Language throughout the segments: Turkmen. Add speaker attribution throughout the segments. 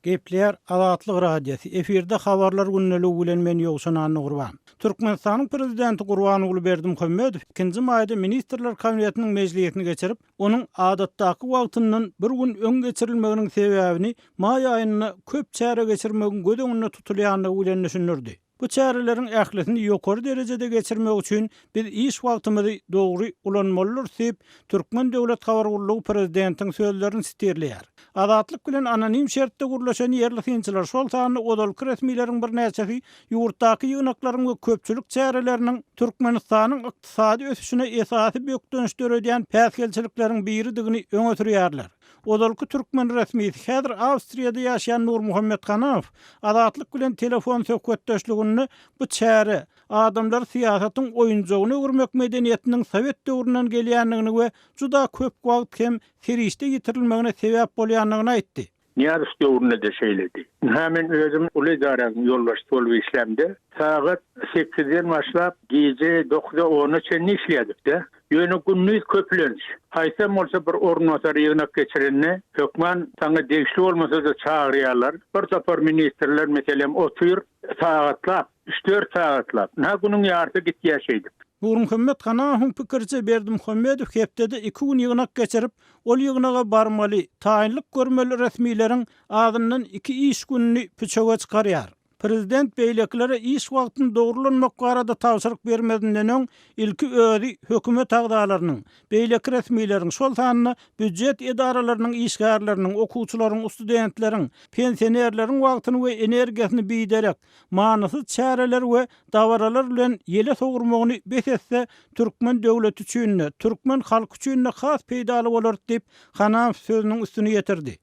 Speaker 1: Gepleýär Azatlyk Radiosy, efirde Habarlar gündeligi bilen men Ýowşan Annagurban. Türkmenistanyň Prezidenti Gurbanguly Berdimuhamedow ikinji maýda Ministrler Kabinetiniň mejlisini geçirip, onuň adatdaky wagtyndan bir gün öň geçirilmeginiň sebäbini maý aýynda köp çäre geçirmegiň göz öňünde tutulýandygy bilen düşündirdi. Bu çäreleriň ählisini ýokary derejede geçirmek üçin biz iş wagtymyzy dogry ulanmalydyrys diýip, Türkmen döwlet habar gullugy prezidentiň sözlerini sitirleýär. Azatlyk bilen anonim şertde gürleşen ýerli synçylar, şol sanda ozalky resmileriň birnäçesi ýurtdaky ýygnaklaryň we köpçülik çäreleriniň Türkmenistanyň ykdysady ösüşine esasy bökdenç döredýän päsgelçilikleriň biridigini öňe sürýärler. Ozalky türkmen resmisi, häzir Awstriýada ýaşaýan Nurmuhammet Hanamow Azatlyk bilen telefon söhbetdeşliginde bu çäre, adamlary syýasatyň oýunjagyna öwürmek medeniýetiniň sowet döwründen gelýändigini we juda köp wagt hem serişde ýitirilmegine sebäp bolýandygyny aýtdy.
Speaker 2: Nyýazow döwründe-de şeýledi. Ynha men özüm uly edaranyň ýolbaşçysy bolup işlämde, sagat sekizden başlap gije dokuza-ona çenli işleýärdik-de. Ýöne gündiz köplenç, haýsam bolsa bir orunbasar ýygnak geçirende, hökman saňa degişli bolmasa-da çagyrýarlar. Bir topar ministrler, meselem, otyr, sagatlap, üç-dört sagatlap. Ynha günüň ýarysy gitýär şeýdip.
Speaker 1: Nurmuhammet Hanahowyň pikiriçe, Berdimuhamedow hepdede iki gün ýygnak geçirip, ol ýygnaga barmaly, taýynlyk görmeli resmileriň azyndan iki iş gününi püçege çykarýar. Prezident beýlekilere iş wagtyny dogry ulanmak barada tabşyryk bermezinden öň, ilki özi hökümet agzalarynyň, beýleki resmileriň, şol sanda býujet edaralarynyň işgärleriniň, okuwçylaryň, studentleriň, pensionerleriň wagtyny we energiýasyny biderek, manysyz çäreler we dabaralar bilen ýele sowurmagyny bes etse, türkmen döwleti üçin-de, türkmen halky üçin-de has peýdaly bolardy diýip, Hanamow sözüniň üstüni ýetirdi.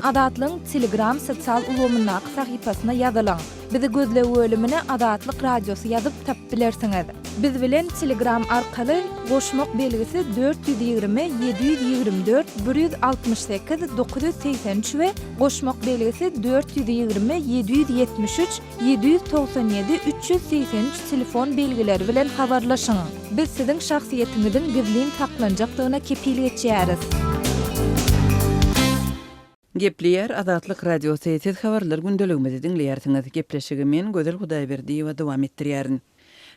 Speaker 3: Azatlygyň Telegram sosial ulgamyndaky sahypasyna ýazylyň. Bizi gözleg bölümine Azatlyk Radiosy ýazyp tapyp bilersiňiz. Biz bilen Telegram arkaly goşmak belgisi 420 724 168 983 we goşmak belgisi 420 773 797 383 telefon belgileri bilen habarlaşyň. Biz siziň şahsyýetiňiziň gizlin saklanjakdygyna kepil geçýäris.
Speaker 4: Gepleýär Azatlyk Radiosy, Siz habarlar gündeligimizi diňleýärsiňiz. Gepleşigi men, Gözel Hudaýberdiýewa dowam etdirýärin.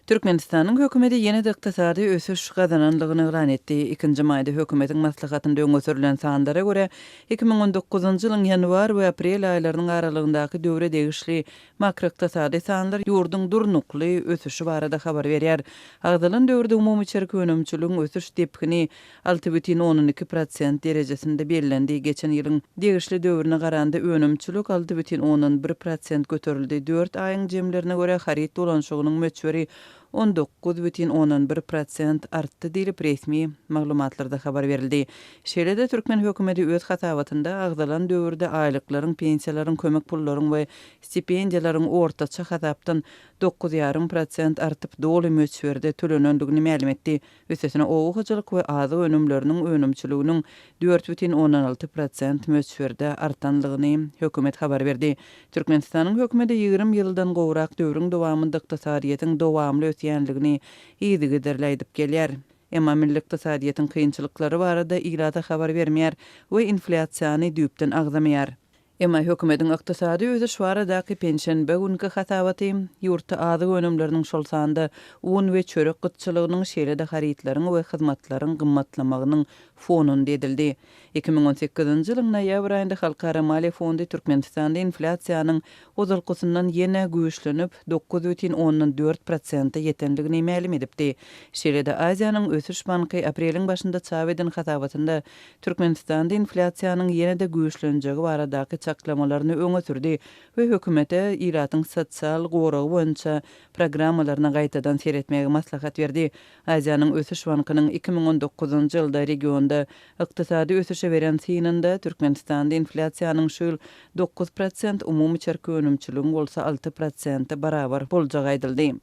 Speaker 4: Türkmenistanyň hökümeti ýene-de ykdysady ösüş gazananlygyny yglan etdi. Ikinji maýda hökümetiň maslahatynda öňe sürlen sanlara görä, 2019-njy ýylyň ýanwar we aprel aýlarynyň aralygyndaky döwre degişli makroykdysady sanlar ýurduň durnukly ösüşi barada habar berýär. Agzalan döwürde umumy içerki önümçiligiň ösüş depgini 6,2 prosent derejesinde bellendi. Geçen ýylyň degişli döwrüne garanda önümçilik 6,1 prosent göterildi. Dört aýyň jemlerine görä, haryt dolanyşygynyň möçberi 19,1 prosent artdy diýlip, resmi maglumatlarda habar berildi. Şeýle-de, türkmen hökümeti öz hasabatynda agzalan döwürde aýlyklaryň, pensiýalaryň, kömek pullaryň we stipendiýalaryň ortaça hasapdan dokuz ýarym prosent artyp, doly möçberde tölenendigini mälim etdi. Üstesine, oba hojalyk we azyk önümleriniň önümçiliginiň 4,6 prosent möçberde artanlygyny hökümet habar berdi. Türkmenistanyň hökümeti 20 ýyldan gowrak döwrüň dowamynda ykdysadyýetiň dowamly ösýänligini yzygiderli aýdyp gelýär. Emma milli ykdysadyýetiň kynçylyklary barada ilata habar bermeýär we inflýasiýany düýpden agzamaýar. Emma hökümetiň ykdysady ösüş baradaky penşenbe günki hasabaty ýurtda azyk önümleriniň, şol sanda un we çörek gytçylygynyň, şeýle-de harytlaryň we hyzmatlaryň gymmatlamagynyň fonunda edildi. 2018-nji ýylyň noýabr aýynda Halkara maliýe fondy Türkmenistanda inflýasiýanyň ozalkysyndan ýene güýçlenip, 9,4 prosente ýetendigini mälim edipdi. Şeýle-de Aziýanyň ösüş banky apreliň başynda çap eden hasabatynda Türkmenistanda inflýasiýanyň ýene-de güýçlenjegi baradaky çaklamalaryny öňe sürdi we hökümete ilatyň sosial goragy boýunça programmalaryna gaýtadan seretmegi maslahat berdi. Aziýanyň ösüş bankynyň 2019-njy ýylda regionda ykdysady ösüşe beren synynda Türkmenistanda inflýasiýanyň şu ýyl 9%, umumy içerki önümçiligiň bolsa 6 prosente barabar boljagy aýdyldy.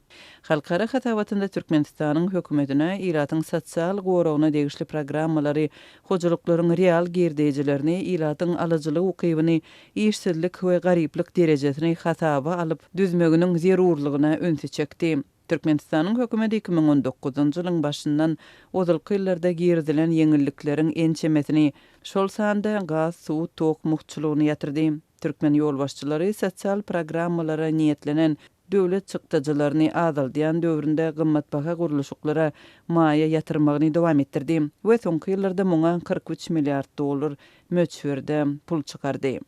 Speaker 4: Halkara hasabatynda Türkmenistanyň hökümetine ilatyň sosial goragyna degişli programmalary, hojalyklaryň real girdeýjilerini, ilatyň alyjylyk ukybyny, işsizlik we garyplyk derejesini hasaba alyp düzmeginiň zerurlygyna ünsi çekdi. Türkmenistanyň hökümeti 2019-njy ýylyň başyndan ozalky ýyllarda girizilen ýeňillikleriň ençemesini, şol sanda gaz, suw, tok mugtçulygyny ýatyrdy. Türkmen ýolbaşçylary sosial programmalara niýetlenen döwlet çykdajylaryny azaldýan döwründe gymmatbaha gurluşyklara maýa ýatyrmagyny dowam etdirdi we soňky ýyllarda muňa 43 milliard dollar möçberde pul çykardy.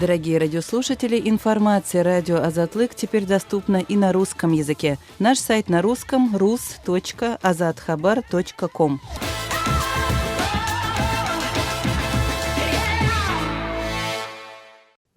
Speaker 4: Дорогие радиослушатели, информация радио Азатлык теперь доступна и на русском языке. Наш сайт на русском rus.azathabar.com.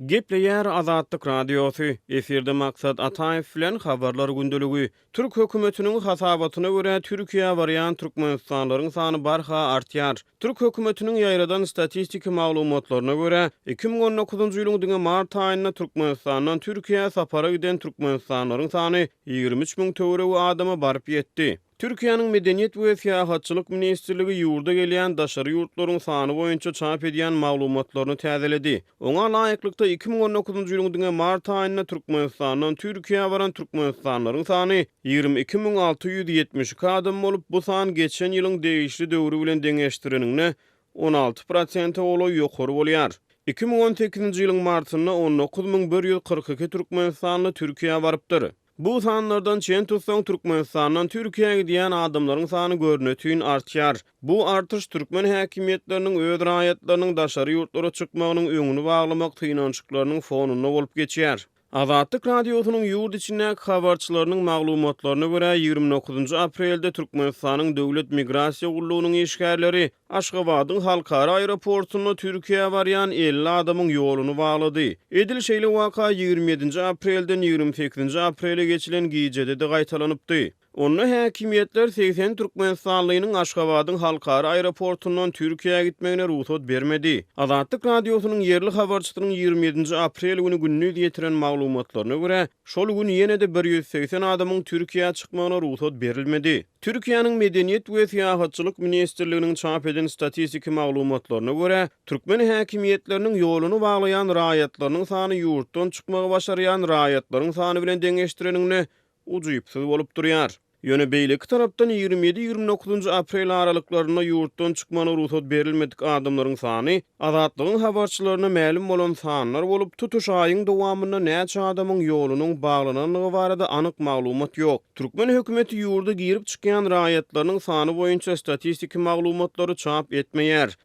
Speaker 5: Gepleýär Azatlyk Radiosy, efirde Maksat Ataýew bilen Habarlar gündeligi. Türk hökümetiniň hasabatyna görä, Türkiýä barýan türkmenistanlylaryň sany barha artýar. Türk hökümetiniň ýaýradan statistiki maglumatlaryna görä, 2019-njy ýylyň diňe mart aýynda Türkmenistandan Türkiýä sapara giden türkmenistanlylaryň sany 23 müň töweregi adama baryp ýetdi. Türkiýäniň Medeniýet we syýahatçylyk ministrligi ýurda gelýän daşary ýurtlaryň sany boýunça çap edýän maglumatlaryny täzeledi. Oňa laýyklykda, 2019-njy ýylyň diňe mart aýynda Türkmenistandan Türkiýä baran türkmenistanlylaryň sany 22 672 adam bolup, bu san geçen ýylyň degişli döwri bilen deňeşdireniňde 16 prosente golaý ýokary bolýar. 2018-nji ýylyň martynda 19 142 türkmenistanly Türkiýä barypdyr. Bu sanlardan çen tutsaň, Türkmenistandan Türkiýä gidýän adamlaryň sany görnetin artýar. Bu artyş türkmen häkimiýetleriniň öz raýatlarynyň daşary ýurtlara çykmagynyň öňüni baglamak synanyşyklarynyň fonunda bolup geçýär. Azatlyk Radiosynyň ýurt içindäki habarçylarynyň maglumatlaryna görä, 29 aprelde Türkmenistanyň Döwlet migrasiýa gullugynyň işgärleri Aşgabadyň halkara aeroportunda Türkiýä barýan 50 adamyň ýoluny baglady. Edil şeýle waka 27-nji aprelden 28-nji aprele geçilen gijede-de gaýtalanypdy. Onda häkimiýetler 80 türkmenistanlynyň Aşgabadyň halkara aeroportundan Türkiýä gitmegine rugsat bermedi. Azatlyk Radiosynyň ýerli habarçysynyň 27-nji aprel güni gündiz ýetiren maglumatlaryna görä, şol gün ýene-de 180 adamyň Türkiýä çykmagyna rugsat berilmedi. Türkiýäniň Medeniýet we syýahatçylyk ministrliginiň çap eden statistiki maglumatlaryna görä, türkmen häkimiýetleriniň ýoluny baglaýan raýatlarynyň sany ýurtdan çykmagy başarýan raýatlaryň sany bilen deňeşdireniňde ujypsyz bolup durýar. Ýöne beýleki tarapdan 27, 29 aprel aralyklarynda ýurtdan çykmagyna rugsat berilmedik adamlaryň sany Azatlygyň habarçylaryna mälim bolan sanlar bolup, tutuş aýyň dowamynda näçe adamyň ýolunyň baglanandygy barada anyk maglumat ýok. Türkmen hökümeti ýurda girip-çykýan raýatlarynyň sany boýunça statistiki maglumatlary çap etmeýär.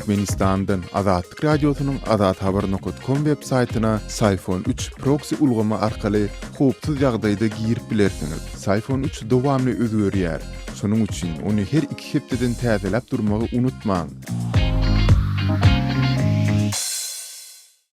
Speaker 6: Türkmenistandan Azatlyk Radiosynyň azathabar nokat kom web saýtyna Syfon üç proksi ulgamy arkaly howpsuz ýagdaýda girip bilersiňiz. Syfon üç dowamly özgerýär. Şonuň üçin ony her iki hepdeden täzeläp durmagy unutmaň.